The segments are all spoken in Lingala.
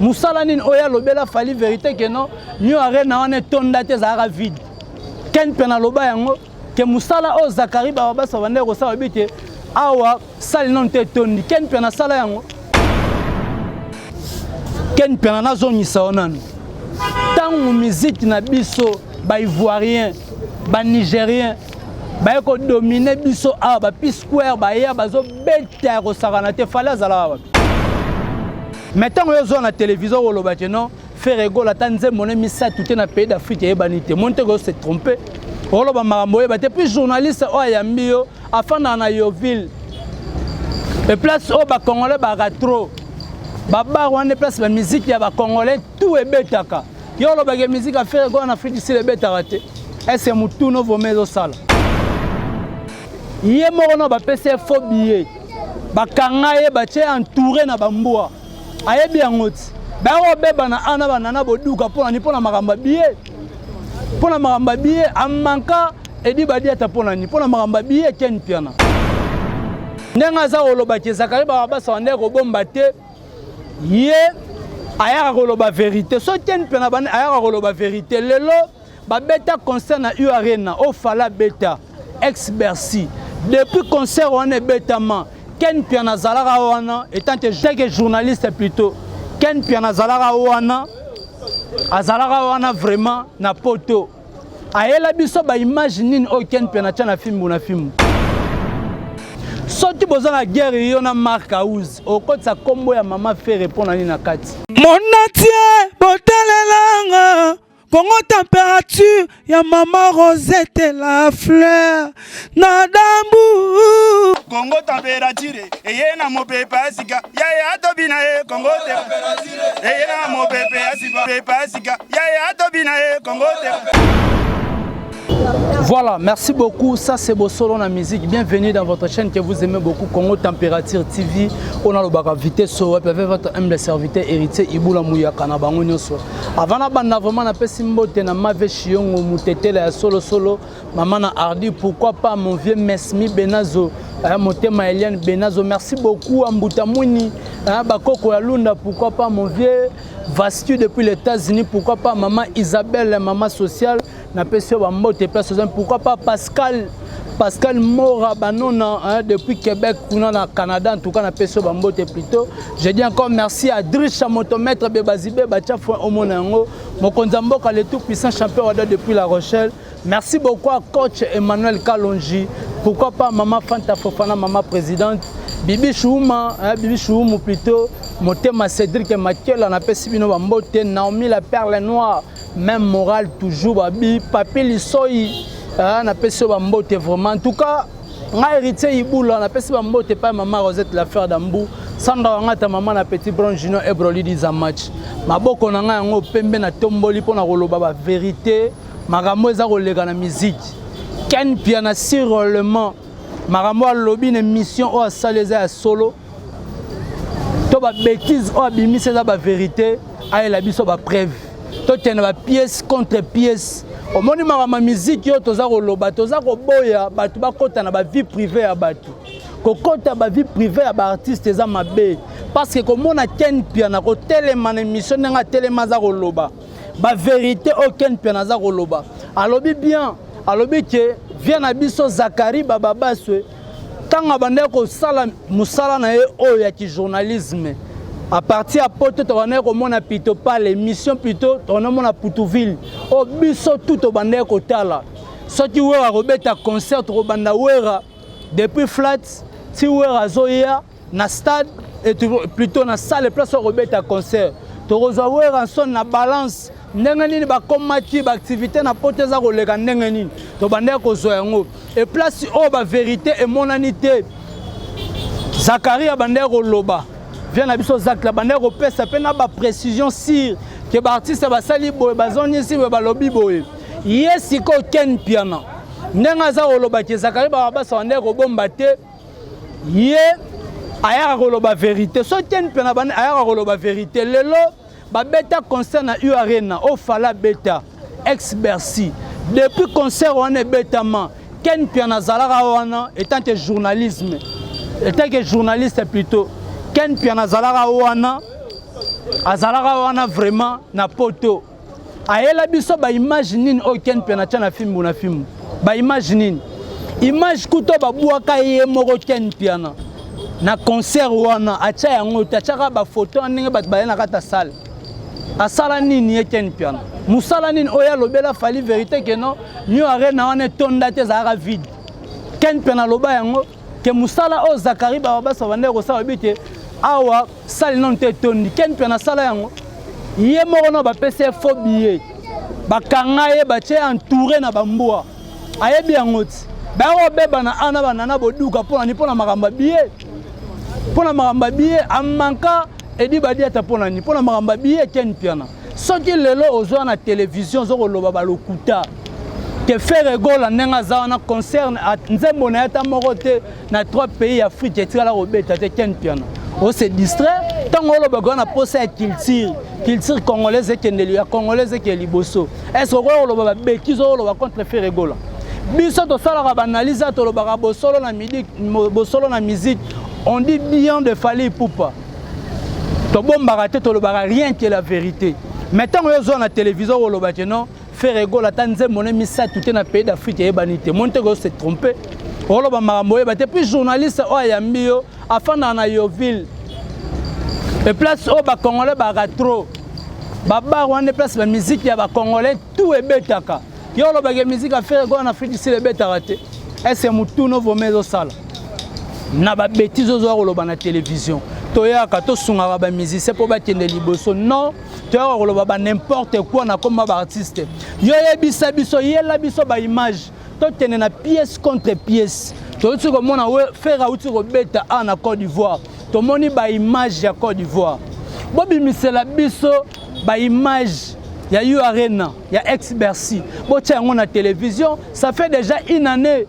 Mosala nini oyo alobela Fally vérité ke non, New Arena wana etonda te, ezalaka vide? Ken mpe naloba yango ke mosala oyo Zakari Bababasa bandeki kosala, babi te awa sali nano te etondi. Ken mpe nasala yango. Ken mpe nazongisa yo nanu ntango miziki na biso, Baivoirien, Banigérien baye kodominer biso awa, ba P-Square baya bazobeta ya kosakana te. Fally azalaka wapi? Mais ntango yo ozwa na télévision koloba ke non, Ferre Gola ata nzembo ne misato te na pays d'Afrique eyebani te, moni te ko se trompe, oloba makambo oyeba te. Puis journaliste oyo ayambi yo afandaka na Yoville e place oyo Bacongolais baka trop, babar wana place bamiziki ya Bacongolais tout ebetaka. Yo olobaki musique ya Ferre Gola na Afrique du Sud ebetaka te. Ese mutuna ovome ezosala ye moko no bapesi ye faux billet, bakanga ye, batie entouré na bambwa, ayebi yango ti baya kobebana ana banana boduka. Mpo nani? Mpo na makambo ya billet, mpo na makambo ya billet. Amanka edi badiata mpo nani? Mpo na makambo ya billet. Ken Piana, ndenge aza kolobaki Zakari Bababasa ndenge kobomba te, ye ayaka koloba vérité. So Ken Mpiana ayaka koloba vérité. Lelo babeta concert na U Arena oyo Fally abeta ex Bercy. Depuis concert wana ebetama, Ken Mpiana azalaka wana étant que journaliste plutôt. Ken Mpiana azalaka wana, azalaka wana vraiment na poto. Ayela biso baimage nini oyo Ken Mpiana atya na fimbu na fimbu? Soki boza na guerre, yo na Mark House, okotisa nkombo ya mama Ferre mpo na nini na kati? Monatie botalelanga Kongo Température ya mama Rosette la fleur na dambu. Kongo Température eye na mopepe ya sika yaya atobi na ye. Kongo eye na mopepe ya sika, pepe ya sika yaya atobi na ye. Kongo te. Voilà, merci beaucoup. Ça, c'est Bosolo la musique. Bienvenue dans votre chaîne que vous aimez beaucoup, Congo Température TV. On a le bac à vitesse, avec votre humble serviteur héritier Iboula Mouyaka na bango nyonso. Avant na banda vraiment na pesi mbote na Mave Chiongo Mutetela ya solo solo, maman na Hardy, pourquoi pas mon vieux Mesmi Benazo, motema Eliane Benazo. Merci beaucoup à Mbuta Muni, Bakoko ya Lunda, pourquoi pas mon vieux Vastu depuis les États-Unis, pourquoi pas maman Isabelle, maman sociale. Napesi yo bambote place oza. Pourquoi pas Pascal, Pascal Mora Banona, hein, depuis Québec kuna na Canada. En tout cas napesi yo bambote plutôt. Je dis encore merci à Drisha Motomètre Bebazibe Batia Foin omona yango, mokonzi ya mboka, le tout puissant champion wada depuis La Rochelle. Merci beaucoup à coach Emmanuel Kalonji, pourquoi pas maman Fanta Fofana, maman présidente Bibi Chouma, hein, Bibi Choumu plutôt, motema Cédric Makela, napesi bino bambote. Naomi la perle noire, même morale toujours, babi Papi Lisoi, napesi yo bambote vraiment. En tout cas ngai héritier Ibula napesi bambote epai mama Rosette la fleur d'Ambu, Sandra Wangata, mama na Petit Bron Junior Ebroli Diza match. Maboko na ngai yango pembe na tomboli mpona koloba bavérité, makambo eza koleka na musique. Ken Piana, sûrement makambo alobi na émission oyo asali eza ya solo to babêtise oyo abimisi eza bavérité, ayela biso bapreuve, tokende bapièce contre pièce. Omoni makambo ya miziki oyo toza koloba, toza koboya bato bakɔta na bavie privée ya bato. Kokɔta bavie privée ya baartiste eza mabe, parce que komona Ken Piana kotelema na émission ndenge atelema aza koloba bavérité oyo Ken Piana aza koloba, alobi bien, alobi ke vie na biso Zakari Bababaswe, ntango abandaki kosala mosala na ye oyo ya kijournalisme à partir ya poto, tobandaki komona pito pale émission plutôt, tokomona Putuville oyo biso tu tobandaki kotala. Soki Wera akobeta concert, tokobanda Wera depuis flat ti Wera azoya na stade et plutôt na salle place oyo akobeta concert. Tokozwa Werrason na balance ndenge nini bakomaki baactivité na poto eza koleka ndenge nini, tobandaki kozwa yango e place oyo bavérité emonani te. Zakari abandaki koloba, vie na biso Zakla abandaki kopesa mpe na baprécision sur ke baartiste basali boye, bazongisi boye, balobi boye. Ye sikoyo Ken Piana, ndenge aza kolobaki Zakari Bababasa bandaki kobomba te, ye ayaka koloba vérité. So Ken Piana ayaka koloba vérité. Lelo babeta concert na U Arena oyo Fally abeta ex Bercy. Depuis concert wana ebetama, Ken Piana azalaka wana étant que journalisme, étant que journaliste plutôt. Ken Piana azalaka wana. Azalaka wana vraiment na poto. Ayela biso ba image nini oyo Ken Mpiana atia na fimbu na fimbu. Ba image nini? Image kuto babwaka ye moko Ken Mpiana na concert wana atia yango te, atiaka ba photo ndenge bato baye na kati ya salle. Asala nini ye Ken Mpiana? Musala nini oyo alobela Fally vérité que non, New Arena wana etonda te, ezalaka vide. Ken Mpiana aloba yango ke musala oyo Zakari Bababasa babandaki kosala babi te awa sale nanu te etondi. Ken Mpiana asala yango ye moko na bapesi ye faux billet, bakanga ye batie entouré na bambwa, ayebi yango ti baya kobebana ana banana boduka mpona ni mpona makambo ya billet, mpona makambo ya billet amanka Edi Badiata mpona ni mpona makambo ya billet. Ken Mpiana, soki lelo ozwa na télévision ozo koloba balokuta ke Ferre Gola ndenge aza wana concerne nzembo na ye ata moko te na 3 pays ya Afrique etikala kobeta te, Ken Mpiana ose distraire ntango olobaka wana posa ya culture, culture congolaise ekendeli ya congolaise ekende liboso. Est ce que okoki koloba babêtises oyo oloba contre Ferre Gola? Biso tosalaka baanalyse, tolobaka bosolo na midi, bosolo na musique. On dit bien de Fally Ipupa, tobombaka te, tolobaka rien que la vérité. Mais ntango yo ozwa na télévision koloba ke non, Ferre Gola ata nzembo ne misato te na pays d'Afrique eyebani te, moni te ko se tromper, oloba makambo oyeba te. Puis journaliste oyo ayambi yo afandaka na Yoville e place oyo bacongolais baka trop babar wana, place bamusique ya bacongolais tout ebetaka. Yo olobaka musique ya Ferre Gola na Afrique du Sud ebetaka te, ese mutuna ovome ezosala na babêtises ozoya koloba na télévision. Toyaka tosungaka bamusicien mpo bakende liboso, non toyaka koloba ba n'importe quoi na komba baartiste. Yo yebisa biso, yela biso baimage, tokende na pièce contre pièce. Touti komona Ferre auti kobeta a na Côte d'Ivoire, tomoni baimage ya Côte d'Ivoire. Bobimisela biso baimage ya U Arena, ya ex Bercy, botia yango na télévision. Ça fait déjà une année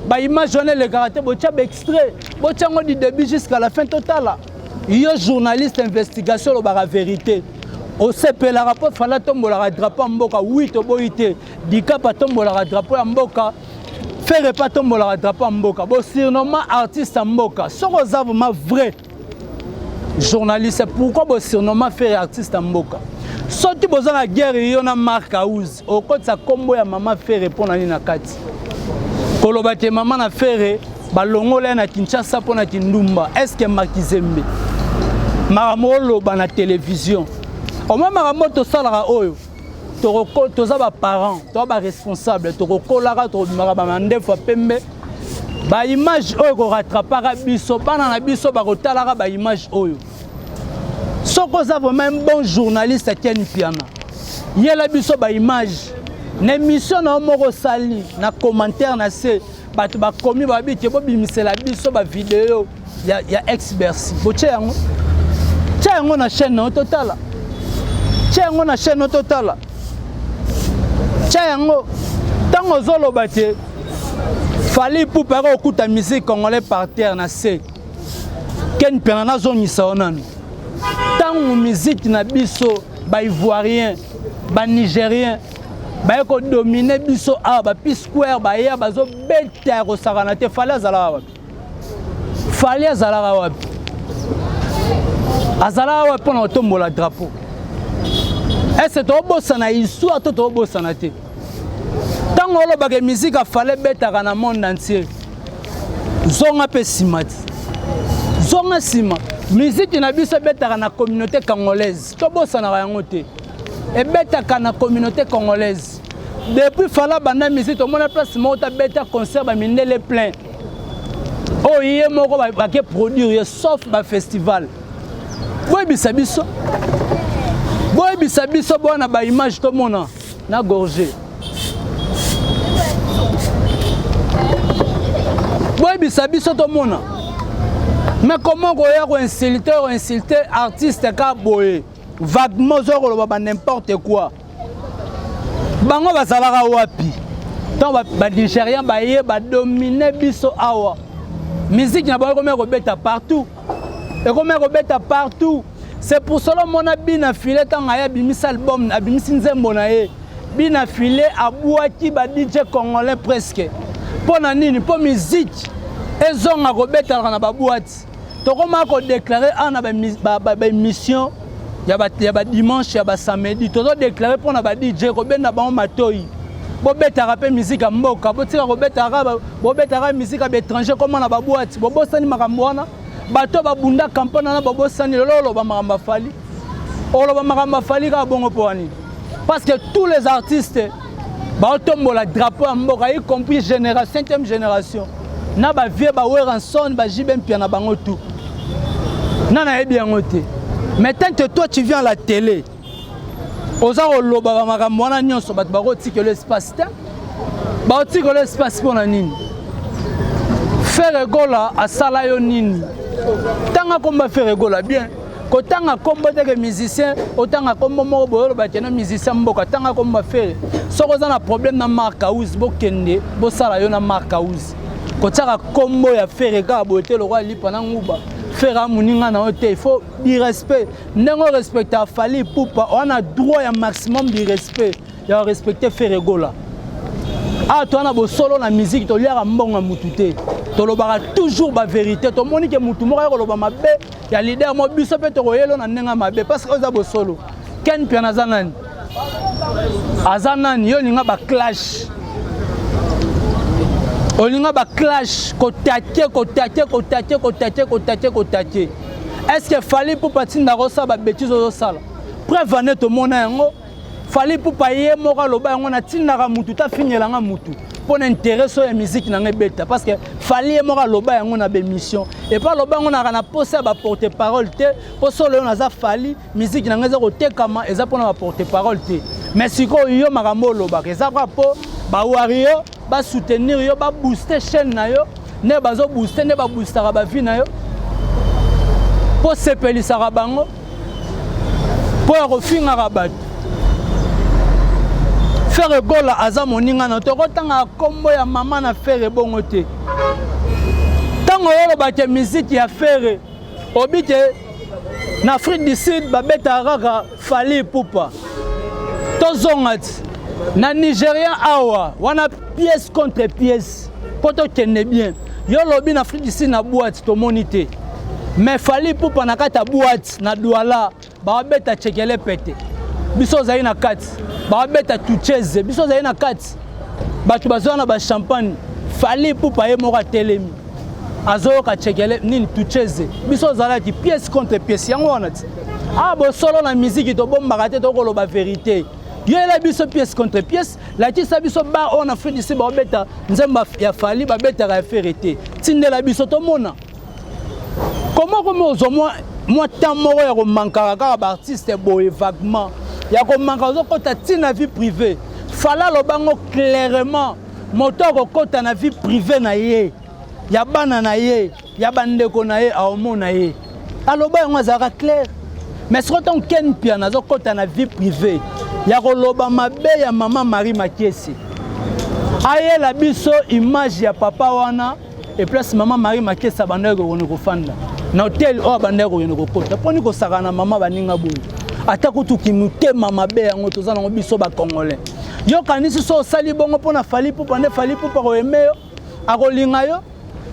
baimage wana elekaka te. Botia baextrait, botia yango du début jusqu'à la fin, totala. Yo journaliste investigation, olobaka vérité, osepelaka mpo Fally atombolaka drapeau ya mboka. Wi, toboyi te, Dicap atombolaka drapeau ya mboka, Ferre mpe atombolaka drapeau ya mboka. Bosurnommer artiste ya mboka. Soki oza vraiment vrai journaliste, pourquoi bosurnommer Ferre artiste ya mboka? Soki boza na guerre yo na Mark House, okotisa nkombo ya mama Ferre mpo na nini na kati? Koloba te mama na Ferre balongola ye na Kinshasa mpo na kindumba. Est-ce Makizembe makambo oloba na télévision omoi makambo tosalaka oyo? Toza baparent, toza baresponsable, tokokolaka, tokobimaka bamandefu ya pembe. Baimage oyo ekorattrapaka biso, bana na biso bakotalaka baimage oyo. Soki oza vraiment un bon journaliste, Ken Mpiana, yela biso baimage na émission na yo moko osali. Na commentaire na se bato bakomi babi ke bobimisela biso bavideo ya ex Bercy. Botie yango, tia yango na chaîne na yo totala, tia yango na chaîne na yo totala, tia yango. Ntango ozoloba te Fally Ipupa yaka kokuta musique congolais par terre na se, Ken Mpiana, nazongisa yo nanu. Ntango musique na biso, baivoirien, banigérien baye kodominer biso awa, ba P-Square baya bazobeta ya kosakana te, Fally azalaka wapi? Fally azalaka wapi? Azalaka wapi mpona kotombola drapeau? Ese tobosana histoire to tobosana te? Ntango olobaka musique ya Fally ebetaka na monde entier, zonga mpe nsima ti, zonga nsima. Musique na biso ebetaka na communauté congolaise, tobosanaka yango te, ebetaka na communauté congolaise. Depuis Fally banda musique, tomona place moko tabeta concert bamindele plein oyo ye moko bake produire ye, sauf bafestival. Boyebisa biso, boyebisa biso bwana baimage tomona na gorge. Boyebisa biso tomona. Mais comment koya koinsulte, koinsulte artiste ka boye vaguement, ozoya koloba ba n'importe quoi? Bango bazalaka wapi ntango banigérien baye badomine biso awa? Musique na bango ekomi kobeta partout, ekomi kobeta partout. C'est pour cela omona Bina File, ntango aye abimisi album, abimisi nzembo na ye, Bina File abwaki ba DJ congolais presque. Mpo na nini? Mpo musique ezonga kobetalaka na baboîte. Tokoma kodéclarer awa na baémission. Ya badimanche, ya basamedi, tozodeklare mpo na ba DJ kobenda bango matoi. Bobetaka mpe miziki ya mboka, botika kobetaka, bobetaka miziki ya baétranger koma na baboite. Bobosani makambo wana, bato babunda campagne wana babosani. Lelo oloba makambo ya Fally, oloba makambo ya Fally kaka bongo mpo wani? Parce que tous les artistes baotombola drapeau ya mboka, y compris génération, 5e génération na bavieux, baWerrason, baJB Mpiana, bango tout nga nayebi yango te. Mais tant que toi tu viens à la télé, oza koloba bamakambo wana nyonso, bato bakotikela espace te. Bakotikela espace mpo na nini? Ferre Gola asala yo nini? Tanga komba Ferre Gola bien. Kotanga kombo teke musicien, otanga kombo moko boye, oloba keno musicien mboka. Tanga kombo Ferre. Soki oza na problème na Mark House, bokende bosala yo na Mark House. Kotiaka kombo ya Ferre kaka boye te lokola lipa na nguba. Ferre amoninga na yo te. Il faut du respect. Ndenge orespecte Fally Ipupa wana, droit ya maximum du respect ya respecter Ferre Gola. Awa toza na bosolo na musique, toliaka mbongo ya mutu te, tolobaka toujours bavérité. Tomoni ke mutu moko ya koloba mabe ya leader mo, biso mpe tokoyelo na ndenge ya mabe, parce que oyo eza bosolo. Ken Mpiana aza nani? Aza nani? Yo olinga baclash, olinga baclash, kotake, kotake, kotake, kotake, kotake, kotake. Est ce que Fally Ipupa atindaka osala babêtises ozosala? Preuve ane tomona yango. Fally Ipupa ye moko aloba yango: natindaka mutu tafingelanga mutu mpo na intérêt so ya musique na ngai ebeta. Parce que Fally ye moko aloba yango na bémission epo aloba yango naka na posa ya baporte parole te, mpo solo oyo naza Fally, musique na ngai eza kotekama, eza mpona baporte parole te. Mais sikoyo yo, makambo olobaka eza kaka mpo bawario basoutenir yo, babooste chaîne na yo, nde bazobooste, nde baboostaka bavie na yo mpo sepelisaka bango, mpo ya kofingaka bato. Ferre Gola aza moninga na, tokotanga nkombo ya mama na Ferre bongo te. Ntango oyolobake miziki ya Ferre, obi te na Afrique du Sud babetaka kaka Fally Ipupa. Tozonga ti na Nigeria awa wana, pièce contre pièce, mpo tokende bien. Yo lobi na Afrique du Sud na boîte tomoni te, mais Fally Ipupa na kati ya boîte na Douala babeta tshekele pete, biso ozali na kati, babeta tucheze, biso ozali na kati, bato bazwa na bachampagne. Fally Ipupa ye moko atelemi, azoyoka tshekele nini, tucheze, biso ozalaki. Pièce contre pièce, yango wana ti awa bosolo na miziki tobombaka te, tokoloba vérité. Yoyela biso pièce contre pièce, lakisa biso bar oyo na Afrique du Sud baobeta nzembo ya Fally, babetaka ya Ferre te. Tindela biso tomona. Koma komi ozwa mwa temps moko ya komankaka kaka baartiste boye vaguement, ya komanka, ozokɔta ntina vie privée. Fally alobango clairement: moto akokɔta na vie privée na ye, ya bana na ye, ya bandeko na ye, aomona ye. Aloba yango, azalaka clair. Mais soki ntango Ken Mpiana azokɔta na vie privée ya koloba mabe ya mama Marie Makiesi, ayela biso image ya papa wana e place mama Marie Makiesi abandaki kokende kofanda na hotel oyo abandaki kokende kokota, mponi kosaka na mama baninga boye? Ata kutuki motema mabe yango toza nango biso bacongolais. Yokanisi so osali bongo mpo na Fally Ipupa, nde Fally Ipupa koyeme yo, akolinga yo.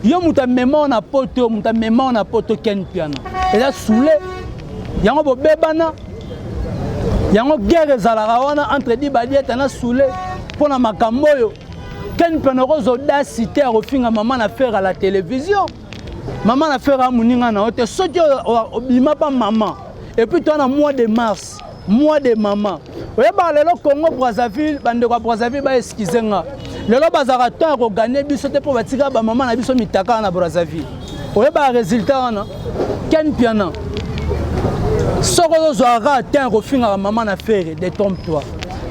Yo moto amema na poto, moto amema na poto, Ken Mpiana, eza sule yango bobebana yango. Guerre ezalaka wana entre Dibadiata na Sule mpo na makambo oyo. Ken Mpiana okozwa audacité te ya kofinga mama na Ferre à la télévision. Mama na Ferre amoninga na yo te. Soki obima pa mama, et puis toa na mois de mars, mois de mama, oyebaka lelo Congo Brazzaville, bandeko ya Brazzaville baexcuse nga, lelo bazalaka temps ya kogagner biso te mpo batika bamama na biso mitaka na Brazzaville. Oyebaka résultat wana. Ken Mpiana, soki ozozwaka kaka temps ya kofingaka mama na Ferre, détrompe toi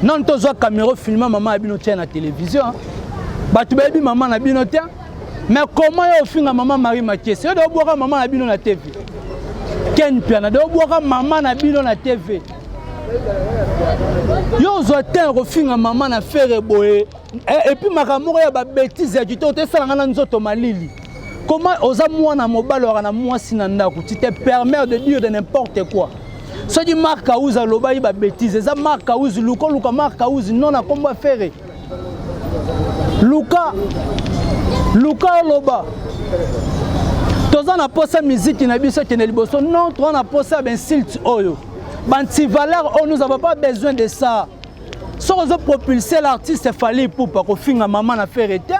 nano. Tozwa caméra, filme mama ya bino, tia na télévision, bato bayebi mama na bino te. Mais comment yo ofinga mama Marie Makiesi? Yo de obwaka mama na bino na TV. Ken Mpiana de obwaka mama na bino na TV. Yo ozwa te ya kofinga mama na Ferre boye, et puis makambo moko ya babêtises ya kitoko te, esalanga na nzoto malili. Comment oza mwana mobali, waka na mwasi na ndako, tu te permets de dire de n'importe quoi? Soki Mark House alobaki babêtises, eza Mark House. Luka, oluka Mark House non na nkombo ya Ferre. Luka, luka oloba toza na posa miziki na biso ekende liboso. Non, toza na posa ya bainsulte oyo. Ba antivaleur oyo, nous avons pas besoin de ça. Soki ozopropulse l'artiste Fally Ipupa, kofinga mama na Ferre te,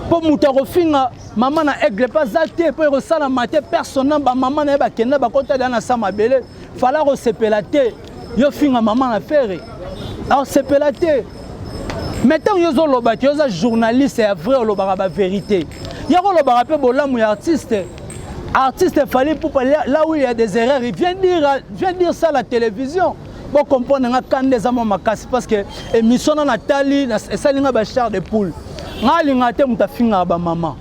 mpo moto akofinga mama na Aigle mpe aza te, mpo ekosalama te. Personne, bamama na ye bakenda, bakota deya na sa mabele. Fally akosepela te yo finga mama na Ferre, akosepela te. Mais ntango yo ozoloba te, oza journaliste ya vrai, olobaka bavérité, ya kolobaka mpe bolamu ya artiste. Artiste Fally Ipupa, là où il y a des erreurs, il vient dire ça à la télévision. Bocomprendre nga, kanda eza mwa makasi parce que émission na natali esali nga bachair de poule. Nga alingaka te moto afingaka bamama,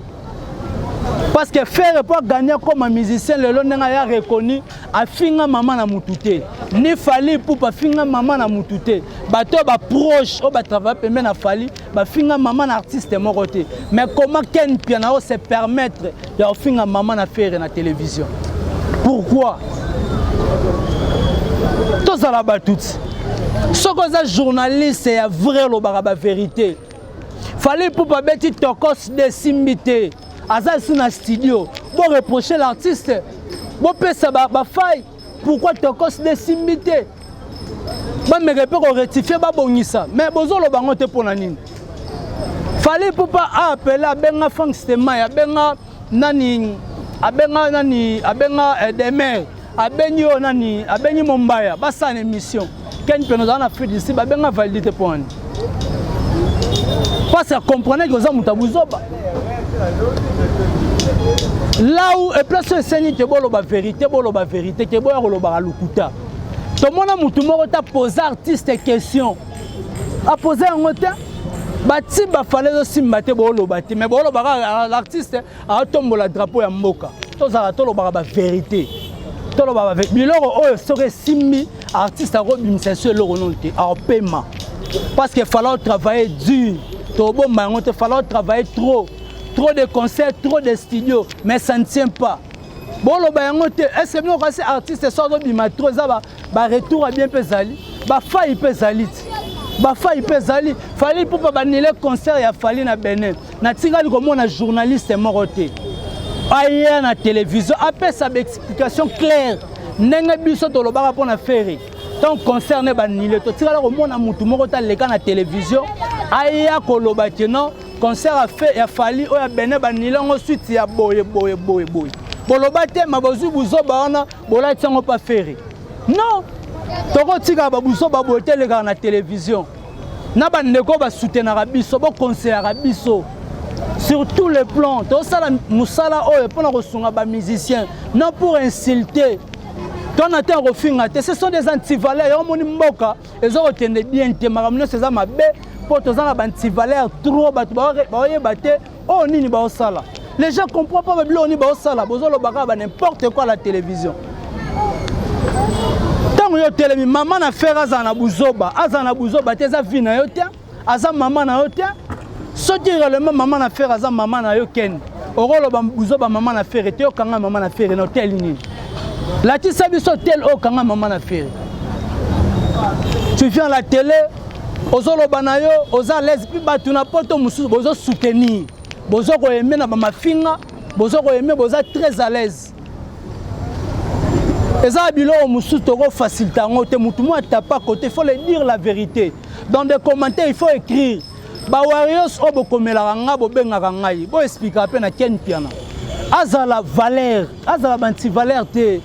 parce que Ferre, po agagner comme musicien lelo ndenge aya reconnu, afinga mama na mutu te, ni Fally Ipupa afinga mama na mutu te. Bato oyo baproche, oyo batravaille pembe na Fally, bafinga mama na artiste moko te. Mais comment Ken Mpiana se permettre ya kofinga mama na Ferre na télévision? Pourquoi? Tozala batuti. Soki oza journaliste ya vrai, olobaka bavérité. Fally Ipupa abeti Tokooos de esimbi te, aza esi na studio. Boreproche l'artiste, bopesa bafaille pourquoi Tokooos de esimbi te, bameka mpe korectifier, babongisa. Mais bozoloba yango te, mpo na nini? Fally Ipupa aapele, abenga Frank Stemai, abenga nani, abenga nani, abenga Demer, abengi oyo nani, abengi Mombaya, basala na émission. Ken mpe ozala na Afrique du Sud, babenga valide te. Mpo wani parce que comprenait que oza moto ya buzoba. Là où et place oyo esengi ke boloba vérité, boloba vérité, ke boya kolobaka lokuta. Tomona motu moko ta pose artiste question, apose yango te. Bati bafale ezosimba te, booloba te, mais booloba kaka l'artiste aotombola drapeau ya mboka. Tozala tolobaka bavérité, tolobaka biloko oyo. Soki esimbi, artiste akobimisa so eloko nono te, aopema, parce que fallait travailler dur. Tobomba yango te, fallait travailler trop, trop de concerts, trop de studios, mais ça ne tient pas. Boloba yango te. Est ce que bino kasi artiste so azobima trop, eza baretour ya bien mpe ezali, bafaille mpe ezali ti, bafaille mpe ezali. Fally Ipupa banile concert ya Fally na Benin, natikali komona journaliste moko te aya na télévision apesa baexplication claire ndenge biso tolobaka mpo na Ferre. Tant concert ne banile, totikala komona mutu moko te aleka na télévision aya koloba ke non, concert ya Fally oyo ya Benin banile yango suite ya boye boye boye boye. Boloba te, ma bozwi buzoba wana, bolati yango mpa Ferre. Non, tokotikaka babuzoba boye te elekaka na télévision. Na bandeko basoutenaka biso, bokonseyaka biso sur tous les plans. Tosala mosala oyo mpona kosunga bamusicien, non pour insulter to na te ya kofinga te. Ce sont des antivaleurs. Yango moni mboka eza kokende bien te, makambo nyonso eza mabe mpo toza na baantivaleur trop. Bato baoyeba te oyo nini baosala. Les gens comprend pas babiloko nini baosala. Bozoloba kaka ba n'importe quoi à la télévision. Ntango yo otelemi, mama na Ferre azala na buzoba, azala na buzoba te, eza vie na yo te, aza mama na yo te. Soki réellement mama na Ferre aza mama na yo, Ken, okoloba buzoba mama na Ferre te. Okanga mama na Ferre na hotel nini? Latisa biso hotel oyo okanga mama na Ferre. Tu viens à la télé, ozoloba na yo, oza à l'aise, mpe bato na poto mosusu bozosoutenir, bozo koyeme na bamafinga, bozo koyeme, boza très à l'aise. Eza biloko mosusu tokofacilite yango te. Motu mo atapa côté, il faut le dire la vérité dans des commentaires, il faut écrire. Bawarriors oyo bokomelaka nga, bobengaka ngai, boexplikaka mpe na Ken Mpiana azala valeur, azala bantivaleur te.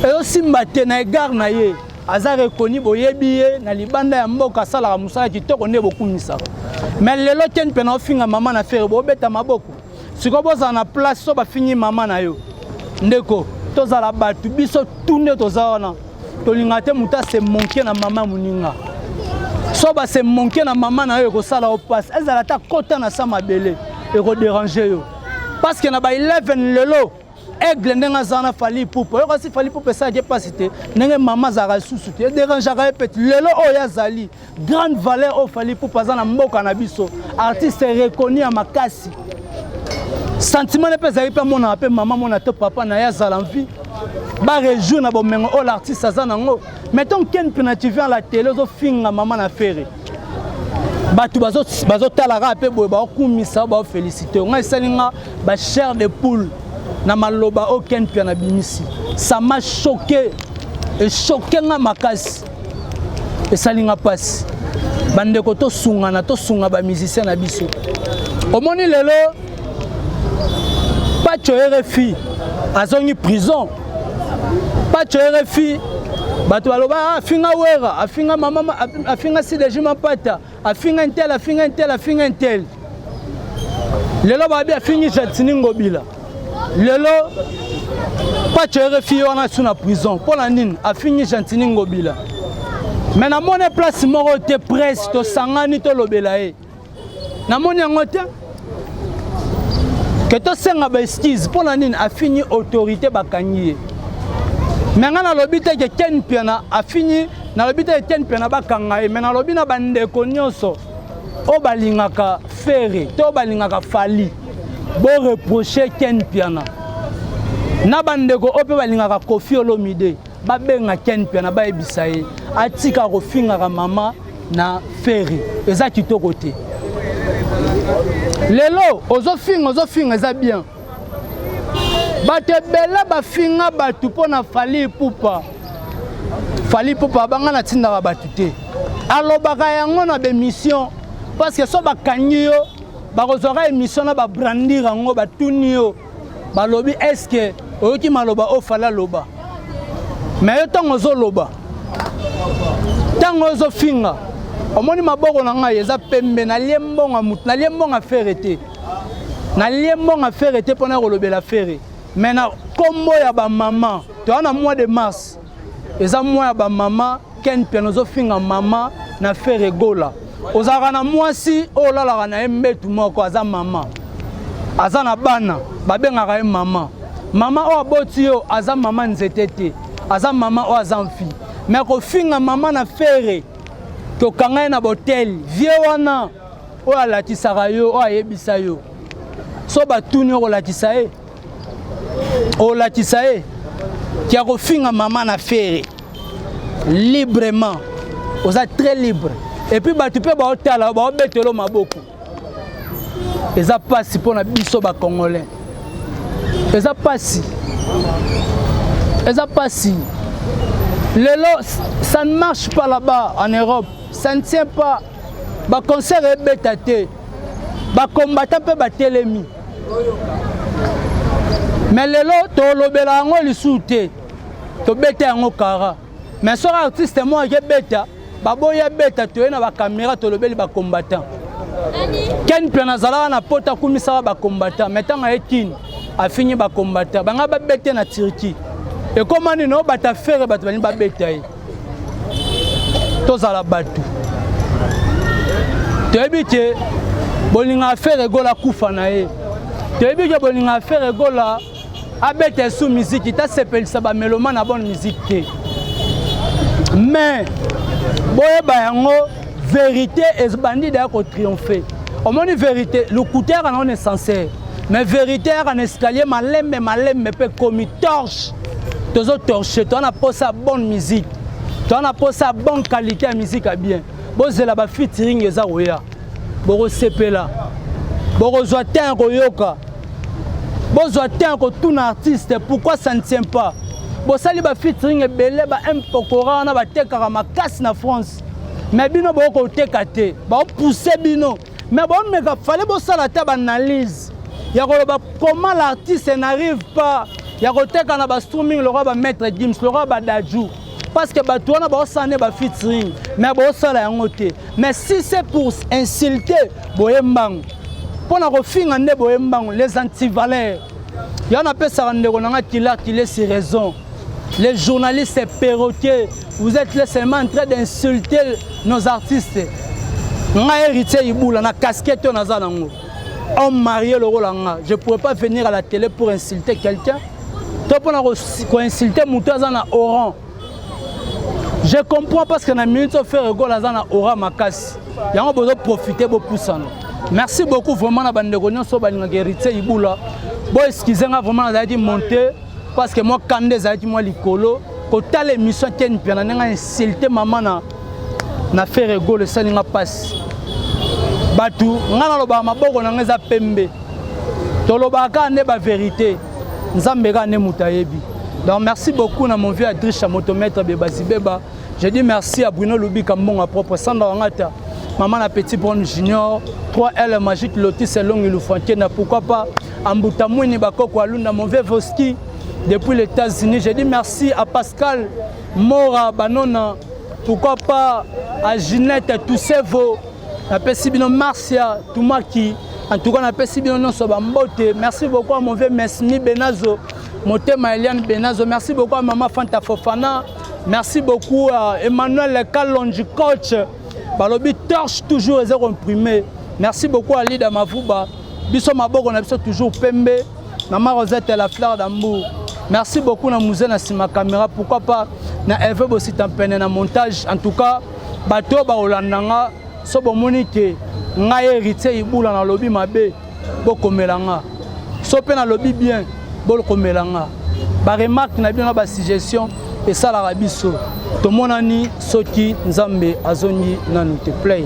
Ezosimba te na égard na ye. Aza reconnu, boyebi ye na libanda ya mboka, asalaka mosala kitoko nde bokumisaka. Mais lelo Ken mpe na ofinga mama na Ferre, bobeta maboko. Sikoyo bozala na place so bafingi mama na yo. Ndeko, tozala bato, biso tu nde toza wana, tolingaka te moto ase moquer na mama moninga. So base moquer na mama na yo, ekosala yo mpasi, ezala ata kota na sa mabele, ekodéranger yo, parce que na ba 11 lelo Aigle ndenge aza na Fally Ipupa, oyo kasi Fally Ipupa esalaki mpasi te ndenge mama azalaka lisusu te, edérangeaka ye pete. Lelo oyo azali grande valeur oyo Fally Ipupa aza na mboka na biso, artiste reconnu ya makasi, sentiment ne mpe ezali mpe amonaka mpe mama mona to papa na ye azala vie, barejour na bomengo oyo l'artiste aza nango. Mais donc Ken mpe na tv, la télé, ozofinga mama na Ferre, bato bazotala kaka mpe boye, baokumisa, baofélicité. Ngai esali nga bachair de poule na maloba oyo Ken mpe na bimisi, ça m'a choqué. Echoquer nga makasi, esali nga mpasi. Bandeko, tosungana, tosunga bamusicien na biso. Omoni lelo Pacho RFI azongi prison. Pacho RFI, bato baloba afinga Wera, afinga mama, afinga Sideji Mapata, afinga ntel, afinga ntel, afinga ntel. Lelo babi afingi Gentiny Ngobila. Lelo Pacho RFI wana su na prison mpo na nini? Afingi Gentiny Ngobila. Me namoni place moko te presse tosangani tolobela ye, namoni yango te ke tosenga baexcuse mpo na nini afingi autorité, bakangi ye. Me ngai nalobi te ke Ken Mpiana afingi, nalobi te ke Ken Mpiana bakanga ye. Me nalobi na bandeko nyonso oyo balingaka Ferre to oyo balingaka Fally, boreproche Ken Mpiana, na bandeko oyo mpe balingaka Koffi Olomide, babenga Ken Mpiana, bayebisa ye atika kofingaka mama na Ferre. Eza kitoko te. Lelo ozofinga, ozofinga, eza bien. Bato ebele bafinga bato mpo na Fally Ipupa. Fally Ipupa banga natindaka bato te, alobaka yango na bémission, parce que so bakangi yo, bakozwaka émission na babrandir yango, batuni yo, balobi: "Est-ce oyoki maloba oyo Fally aloba?" Me yo ntango ozoloba, ntango ozofinga, omoni maboko na ngai eza pembe. Nalie mbongo mutu, nalie mbongo Ferre te, nalie mbongo Ferre te mpona kolobela Ferre. Me na nkombo ya bamama, toza na mois de mars, eza mois ya bamama. Ken Mpiana, ozofinga mama na Ferre Gola. Ozalaka na mwasi oyo olalaka na ye mbetu moko, aza mama, aza na bana, babengaka ye mama. Mama oyo aboti yo aza mama nzete te, aza mama oyo aza mfi. Me kofinga mama na Ferre, tokanga ye na botele vie wana oyo alakisaka yo, oyo ayebisa yo, so batuni yo, kolakisa ye, olakisa ye kia kofinga mama na Ferre librement. Oza très libre et puis bato mpe baotala, baobetelo maboko. Eza mpasi mpo na biso bacongolais, eza mpasi, eza mpasi. Lelo ça ne marche pas là-bas en Europe, ça ne tient pas. Baconcert ebeta te, bacombattant mpe batelemi. Mais lelo tolobela yango lisusu te, tobeta yango kara. Mais soki artiste moko akebeta, baboyi abeta, toye na bacaméra, tolobeli bacombattant. Ken Mpiana azalaka na poto, akumisaka bacombattant. Mais ntango aye Kini, afingi bacombattant banga babete na Turquie. Ekóma nini? Oyo bato afere, bato balingi babeta ye. Tozala bato, toyebi ke bolingaka Ferre Gola akufa na ye, toyebi ke bolingaka Ferre Gola abeta esu miziki, tasepelisa bameloma na bonne musique te. Mais boyeba yango, vérité ebandi daya kotriomphe. Omoni vérité, lokuta yaka nango nécessaire, mais vérité yaka na escalier malembe malembe mpe komi torche. Tozotorche, toza na posa ya bonne musique, toza na posa ya bonne qualité ya musique ya bien. Bozela bafeaturing eza koya, bokosepela, bokozwa temps ya koyoka, bozwa temps ya kotuna artiste pourquoi ça ne tient pas. Bosali bafeaturing ebele, ba mpokora wana batekaka makasi na France, mais bino bokoteka te, baopousse bino. Mais bomeka, fallait bosala ata baanalyse ya koloba comment l'artiste n'arrive pas ya koteka na bastreaming lokola bamaître Gims, lokola badadju, parce que bato wana baosala nde bafeaturing, mais bosala yango te. Mais si c'est pour insulter, boye mbango mpo na kofinga nde boye mbango. Les antivaleurs yango napesaka ndeko na nga Kila Kilesi raison. Les journalistes perroquets, vous êtes là seulement en train d'insulter nos artistes. Ngai Héritier Ibula, na casquette oyo naza nango, homme marié lokola nga, je pourrais pas venir à la télé pour insulter quelqu'un to mpona koinsulte moto aza na oran. Je comprends, parce que na minute oyo Ferre Gola aza na aura makasi, yango bozoprofite, bopusana. Merci beaucoup vraiment na bandeko nyonso balingaka Héritier Ibula. Boexcuse nga vraiment, nazalaki monte parce que mwa kanda ezalaki mwa likolo. Kotala émission Ken Mpiana, ndenge insulte mama na Ferre Gola, esali nga mpasi. Bato, ngai nalobaka, maboko na ngai eza pembe, tolobaka kaka nde bavérité. Nzambe kaka nde moto ayebi. Donc merci beaucoup na mon vieux Adrisha motomètre Bebazibeba. Je dis merci à Bruno Lubika Mbonga propre Sandra Wangata, maman la petit Brown Junior, 3L Magique Lotis Elongi Lufankena, pourquoi pas Ambuta Mwini Bakoko Alunda, mon vieux Voski depuis les États-Unis. Je dis merci à Pascal Mora Banona, pourquoi pas à Ginette Toussevo, napesi bino Marcia Tumaki, en tout cas napesi bino nyonso bambote. Merci beaucoup à mon vieux Mesmi Benazo, motema Eliane Benazo, merci beaucoup à maman Fanta Fofana, merci beaucoup à Emmanuel Kalonji coach, balobi torche toujours eza comprimé. Merci beaucoup à Lida Mavuba, biso maboko na biso toujours pembe, maman Rosette la fleur d'amour. Merci beaucoup na Mouze na sima caméra, pourquoi pas na Hervé Bosita Mpene na montage. En tout cas bato baolanda nga so bomoni ke ngai Héritier Ibula nalobi mabe, bokomela nga, so mpe nalobi bien, bokomela nga. Baremarque na bino na basuggestion esalaka biso. Tomonani soki Nzambe azongi nanu te. Play.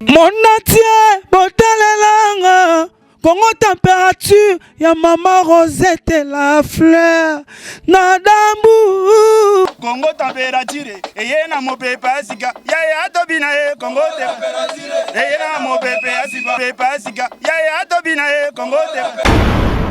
Monatie botalelanga Congo température ya mama Rosette la fleur na dambu. Congo température eye na mopepe ya sika yaya tobina ye Congo température eye na mopepe ya sika, pepe ya sika yaya tobina ye Congo température.